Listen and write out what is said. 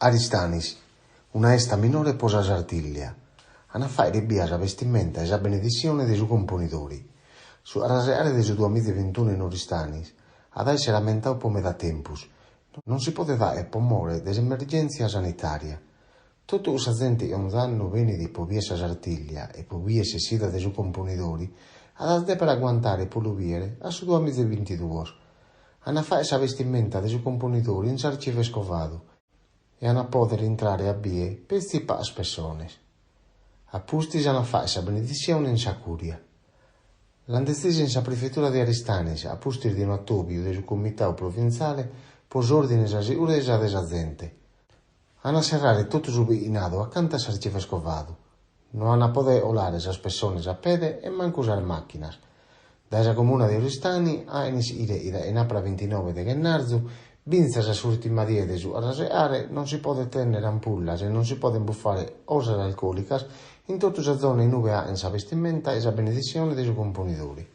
Aristanis, una 'esta minore po sa Sartìllia. An a fàghere ebbia sa bestimenta e sa benedissione de su Componidori. Su carrasegare de su duamiza e bintunu in Oristanis at a èssere ammentadu po meda tempus. Non si podet fàghere po more de s'emergèntzia sanitària. Totu cussa zente chi onzi annu benit po bìere sa Sartìllia e po bìere s'essida de su Componidori at a dèpere aguantare po lu bìere a su duamiza e bintiduos. An a fàghere sa bestimenta de su Componidori in s'Arcivescovadu e an a pòdere intrare a bìere petzi pagas pessones. A pustis an a fàghere sa benedissione in sa Cùria. L'an detzisu in sa prefetura de Aristanis a pustis de un'atòbiu de su Comitadu Provintziale po s'òrdine e sa seguresa de sa zente. An a serrare totu su bighinadu acanta a s'Arcivescovadu. No an a pòdere colare sas pessones a pede e mancu sas màchinas. Dae sa Comuna de Oristani aen ischire chi dae chenàpara bintinoe de ghennarzu, bintzas a s'ùrtima die de su carrasegare, non si podent tènnere ampullas e non si podent bufare cosas alcòlicas in totu sa zona in ue aen sa bestimenta e sa benedissione de su Componidori.